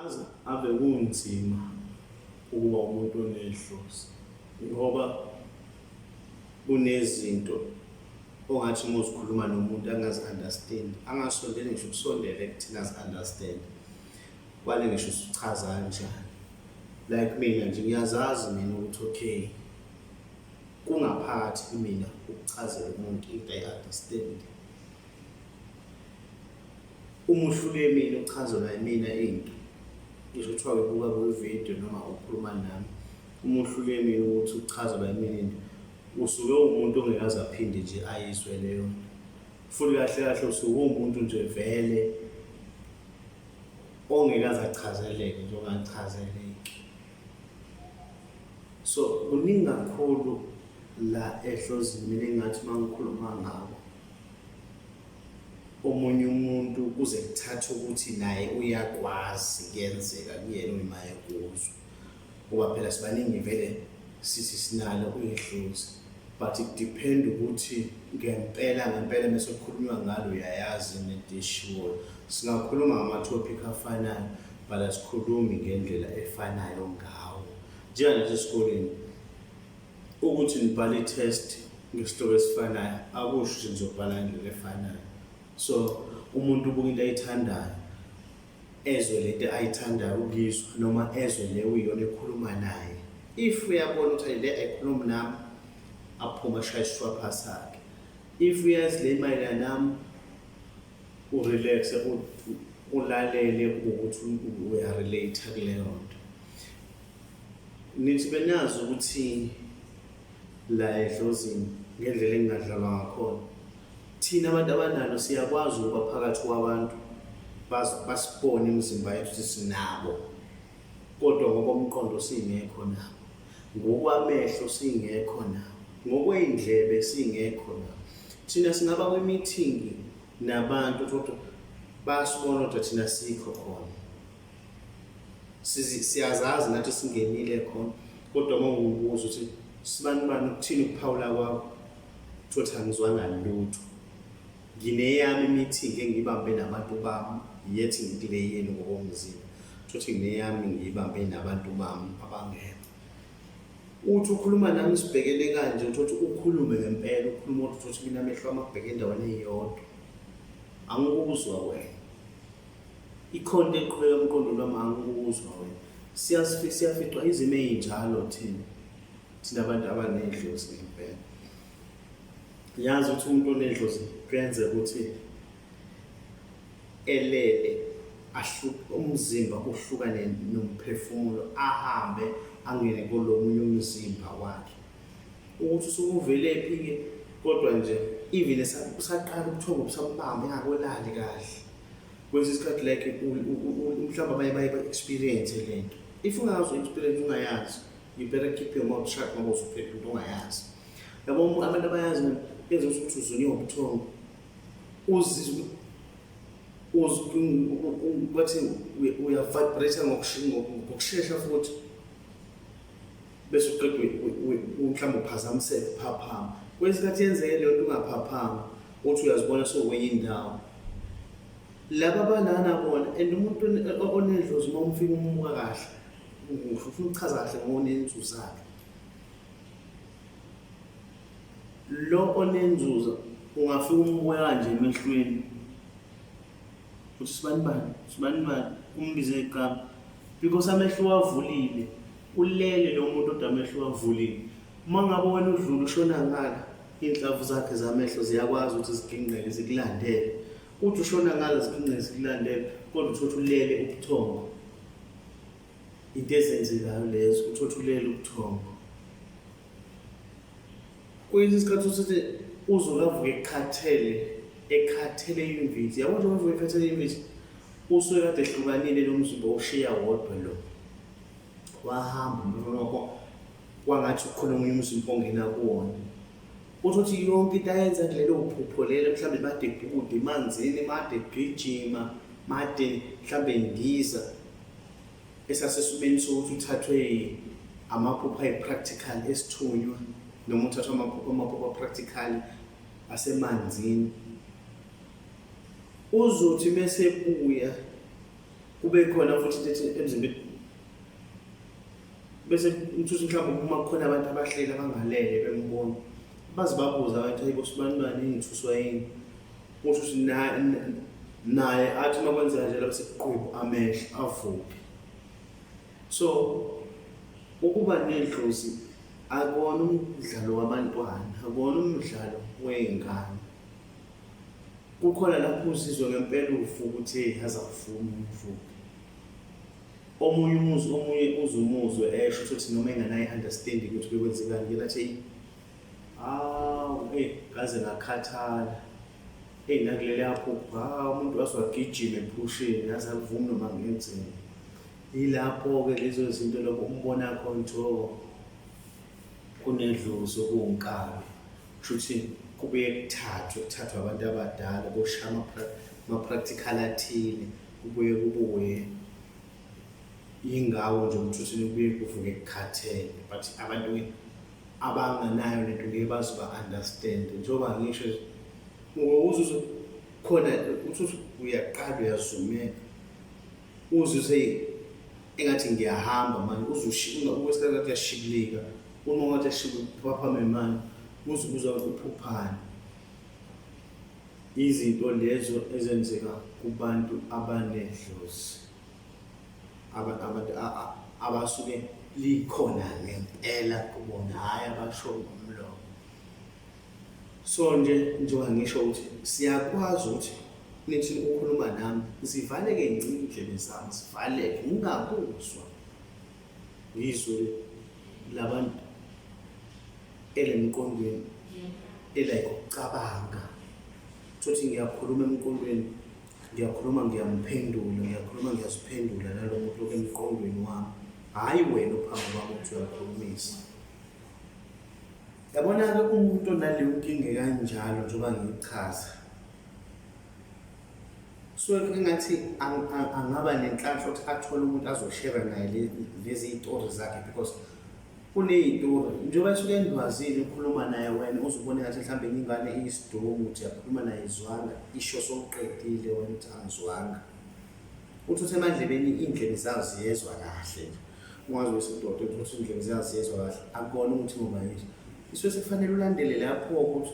Aze ave kunzima ukuba umuntu onedlozi ngoba kunezinto ongathi uma uzikhuluma nomuntu angazi-understand, angasondeli ngisho ukusondela ekuthini azi-understand, kwale ngisho usuchaza kanjani. Like mina nje ngiyazazi mina ukuthi okay, kungaphakathi kimina ukuchazela umuntu into ayi-understand. Uma uhlule mina uchazelwa yimina into, ngisho kuthiwa uyibuka kwividiyo noma ukhuluma nami, uma uhlule mina ukuthi uchazelwa yimina into, usuke uwumuntu ongeke aze aphinde nje ayizwe leyo nto. Futhi kahle kahle usuke uwumuntu nje vele ongeke aze achazeleke nje ongachazeleki. So kuningi kakhulu la edlozini mina engingathi uma ngikhuluma ngako. Omunye umuntu kuze kuthathe ukuthi naye uyakwazi kuyenzeka kuyena uma ekuzwa ngoba phela sibaningi vele sithi sinalo idlozi but kudepend ukuthi ngempela ngempela mese kukhulunywa ngalo uyayazi nento eshiwoyo. Singakhuluma ngama-topic afanayo but asikhulumi ngendlela efanayo ngawo. Njengalesi esikoleni Ukuthi nibhale i-test ngesihloko esifanayo akusho ukuthi nizobhala ngendlela efanayo. So umuntu ubuka into ayithandayo, ezwe lento ayithandayo ukuyizwa noma ezwe le kuyiyona ekhuluma naye. If uyabona ukuthi le ayikhulumi nami, aphume ashaye isishwapha sakhe. If uyazi le imayelana nami, urelaxe ulalele ukuthi uyarelate kuleyo nto. Nithi benazi ukuthi la edlozini ngendlela engingadlalwa ngakhona. Thina abantu abanalo siyakwazi ukuba phakathi kwabantu basibone imizimba yethu ukuthi sinabo kodwa ngokomqondo singekho nabo, ngokwamehlo singekho nabo, ngokwey'ndlebe singekho nabo. Thina singaba kwimithingi nabantu kodwa bayasibona kodwa thina sikho khona. Siyazazi nathi singenile khona kodwa uma ungibuza ukuthi sibani bani ukuthini ukuphawula kwakho thothi angizwanga lutho. Ngineyami imithingi engiyibambe nabantu bami yethi ngikule yenu ngokomzimba. Thothi ngineyami ngiyibambe nabantu bami abangekho. Uthi ukhuluma nami sibhekene kanje uthi ukhulume ngempela ukhuluma uthi uthi mina amehlo ami abheke endaweni eyodwa. Angikuzwa wena. Ikhona into eqhubeka emqondweni wami angikuzwa wena. Siyaficwa izimo ey'njalo thina, thina abantu abanedlozi ngempela. Yazi ukuthi umuntu onedlozi kuyenzeka ukuthi elele umzimba uhlukane nomphefumulo ahambe angene kulomunye umzimba wakhe. Ukuthi usuke uvelephi-ke kodwa nje even usaqala ubuthongo busambamba engakolali kahle. Kwesinye isikhathi like mhlawumbe abanye baye ba-experience le nto. If ungazi u-experience ungayazi, you better keep your mouth shut ngoba uzophendula into ongayazi. Yabo abantu abayazi yenza ukuthi uzunywe ubuthongo uzizwe bathi uyavibrate ngokushesha futhi bese uqeda mhlawumbe uphazamiseke uphaphama. Kwesinye isikhathi yenzeke leyo nto ungaphaphama uthi uyazibona sewukwenye indawo. Laba abalana bona and umuntu onedlozi uma umfika umuka kahle ngifuna ukuchaza kahle ngonenzuzakhe. Lo onenzuza ungafika umbuke kanje emehlweni uthi sibani bani sibani bani umbize igama because amehlo uwavulile ulele lo muntu odwa amehlo uwavulile. Uma ngabe wena udlula ushona ngala iy'nhlamvu zakhe zamehlo ziyakwazi ukuthi zigingqele zikulandele. Uthi ushona ngala zigingqele zikulandele kodwa uthole ukuthi ulele ubuthongo. Into ezenzekayo lezo uthole ukuthi ulele ubuthongo. Kwesinye isikhathi usuthi uzoke avuke ekhathele, ekhathele imvithi. Yabo nje uvuke ekhathele imvithi, usuke kade ehlukanile lo mzimba ushiya wodwa lo. Wahamba umphefumulo wakho kwangathi kukhona omunye umzimba ongena kuwona. Uthi uthi yonke into ayenza kulelo phupho lelo mhlawumbe made ebhukuda emanzini, made egijima, made mhlawumbe endiza. Esasesimeni sokuthi uthathwe amaphupho ayi-practical esithunywa noma uthathwe amaphupho amaphupho a-practical asemanzini. Uzothi mese ebuya. Kube khona futhi into ethi emzimbeni bese uthuthu mhlawumbe uma kukhona abantu abahleli abangalele bembona baze babuze abantu hayibo sibanibani ngithuswa yini uthi uthi naye athi uma kwenzeka njalo bese kuqwebu amehlo avuke. So ukuba nedlozi akuwona umdlalo wabantwana, akuwona umdlalo wey'ngane. Kukhona lapho uzizwe ngempela uvuka ukuthi hey aze akuvumi uvuke. Omunye umuzi omunye uze umuzwe esho ukuthi noma enganayo i-understanding ukuthi bekwenzekani kuyena athi eyi hawu eyi ngaze ngakhathala eyi nakuleliya phupho hawu umuntu waze wagijima ephusheni yaze akuvumi noma ngenzeni. Yilapho-ke lezo zinto lokho umbona khona ukuthi oh kunedlozi okuwunkabi. Kusho ukuthi kubuye kuthathwe kuthathwe abantu abadala boshaya ama-practical athile kubuye kubuye yingawo nje ukuthi uthini kubuye kuvuke kukhathele but abantu abanganayo lento ngeke baze ba-understand njengoba ngisho ngokuze khona uthi uyaqala uyazumeka uzwe engathi ngiyahamba manje uze kwesikhathi ngathi uyashibilika uma ngathi uyashibilika uphaphame manje uze uzwa uphuphane izinto lezo ezenzeka kubantu abanedlozi abantu abasuke likhona ngempela kubona hhayi abasho ngomlomo. So nje njengoba ngisho ukuthi siyakwazi ukuthi nithi ukhuluma nami zivaleke ngci indlebe zami zivaleke ngingakuzwa ngizwe labantu elemqondweni elike ukucabanga thothi ngiyakhuluma emqondweni ngiyakhuluma ngiyamphendula ngiyakhuluma ngiyaziphendula nalo muntu emqondweni wami hhayi wena ophambi kwami ukuthi uyakhulumisa. Yabona-ke umuntu onaleyo nkinga ekanjalo njengoba ngiyichaza suke engathi angaba nenhlanhla ukuthi athole umuntu azoshera naye lezi iy'tori zakhe because kuney'tori njengoba esuke endwazile ukhuluma naye wena uze ubone ngathi mhlawumbe enye ingane iyisidomu ukuthi uyakhuluma naye izwanga isho sowuqedile wena uthi angizwanga uthi usemadlebeni iy'ndlebe zayo ziyezwa kahle nje Ungazi wesidoda ukuthi indlebe ziyazizwa kahle akubona ukuthi ngoba yizwa isuke sekufanele ulandele lapho ukuthi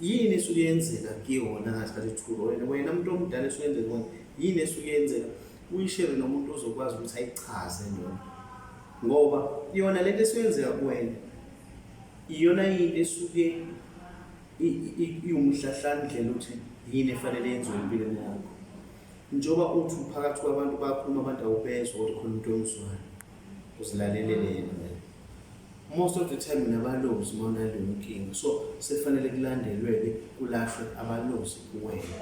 yini esuke yenzeka kuyona ngasikhathi ethule wena wena muntu omdala esuke yenzeka kuwena yini esuke yenzeka uyishere nomuntu ozokwazi ukuthi ayichaze lona ngoba yona lento esuke yenzeka kuwena iyona into esuke iwumhlahlandlela ukuthi yini efanele yenziwe empilweni yakho. Njengoba uthi uphakathi kwabantu bakhuluma abantu awubezwa kodwa khona umuntu omzwayo uzilalelele yena wena. Most of the time nabalozi uma unaleyo nkinga so sekufanele kulandelwe-ke kulashwe abalozi kuwena.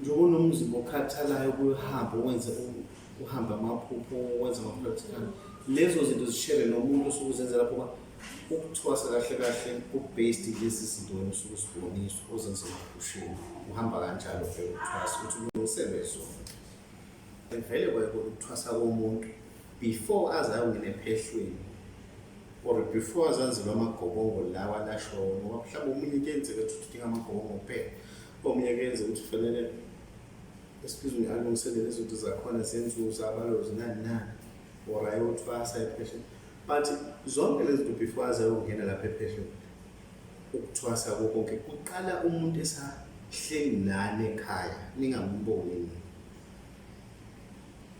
Njengoba unomzimba okhathalayo kuhambe wenze uhambe amaphupho wenze ama-practical lezo zinto zishere nomuntu osuke uzenzela ngoba Ukuthwasa kahle kahle ku-based lezi zinto wena usuke uziboniswa ozenza emaphusheni uhamba kanjalo vele ukuthwasa ukuthi ulungiselwe zona. Vele kwayikona ukuthwasa komuntu before aze ayongena ephehlweni or before aze anzelwe amagobongo lawa alashoyo ngoba mhlawumbe omunye kuyenzeka ukuthi udinga amagobongo kuphela omunye kuyenzeka ukuthi kufanele excuse me alungiselele izinto zakhona zenzuzo abalozi nani nani or ayothwasa ephehlweni But zonke lezi zinto before aze ayongena lapha ephehlweni ukuthwasa konke kuqala umuntu esahleli nani ekhaya ningamboni nina.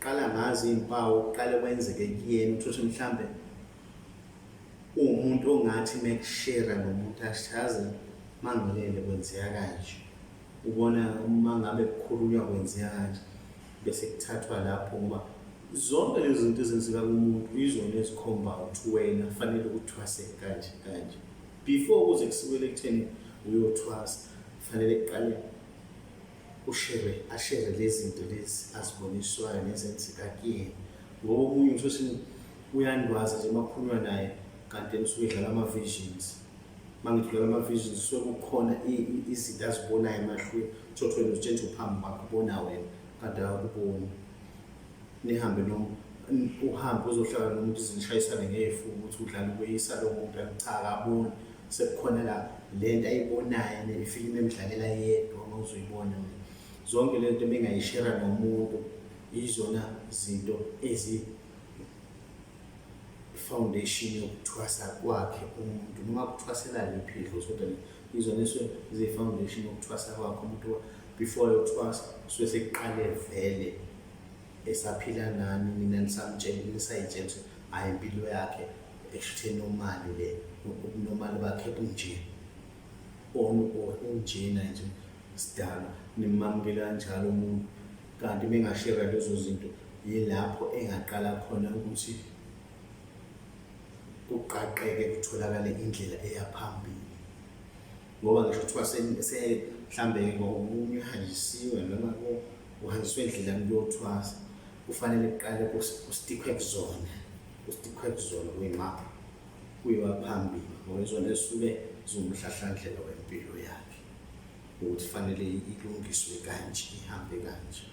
Qala ngazi iy'mpawu kuqale kwenzeke kuyena uthole mhlambe uwumuntu ongathi mekushera nomuntu ashaze mangilele kwenzeka kanje. Ubona uma ngabe kukhulunywa kwenzeka kanje bese kuthathwa lapho ngoba zonke lezi zinto ezenzeka kumuntu izona ezikhomba ukuthi wena fanele uthwase kanje kanje before kuze kusukele ekutheni uyothwasa fanele kuqale ushere ashere lezi zinto lezi aziboniswayo nezenzeka kuyena ngoba omunye uthi uyandwaza nje makhulunywa naye kanti usuke edlala ama-visions. Uma ngidlula ama-visions kusuke kukhona izinto azibonayo emahlweni uthole wena uzitshela ukuthi uphambi kwakhe ubona wena kanti akakuboni nihambe noma uhambe uzohlala nomuntu izinishayisane ngefu ukuthi udlala ukweyisa lo muntu cha akaboni sekukhona la le nto ayibonayo ifilimu emdlalela yedwa uma uzoyibona wena zonke le nto ebengayishera nomuntu. Yizona zinto ezi foundation yokuthwasa kwakhe umuntu noma kuthwasela liphi idlozi kodwa izona esuke ziyi-foundation yokuthwasa kwakhe umuntu before yokuthwasa suke sekuqale vele esaphila nani nina nisamtshela nisayitshela ukuthi hhayi impilo yakhe eshuthe nomali le ubunomali bakhe bunje unjena nje sidalo nimamukele kanjalo umuntu kanti mengashera lezo zinto yilapho engaqala khona ukuthi kuqaqeke kutholakale indlela eya phambili ngoba ngisho kuthiwa mhlambe ngokunye uhanjisiwe noma uhanjiswe endlelani kuyothwasa kufanele kuqale kustikhwe kuzona kustikhwe kuzona kuyimapha kuyiwa phambili ngoba izona ezisuke ziwumhlahlandlela wempilo yakhe ukuthi fanele ilungiswe kanje ihambe kanje.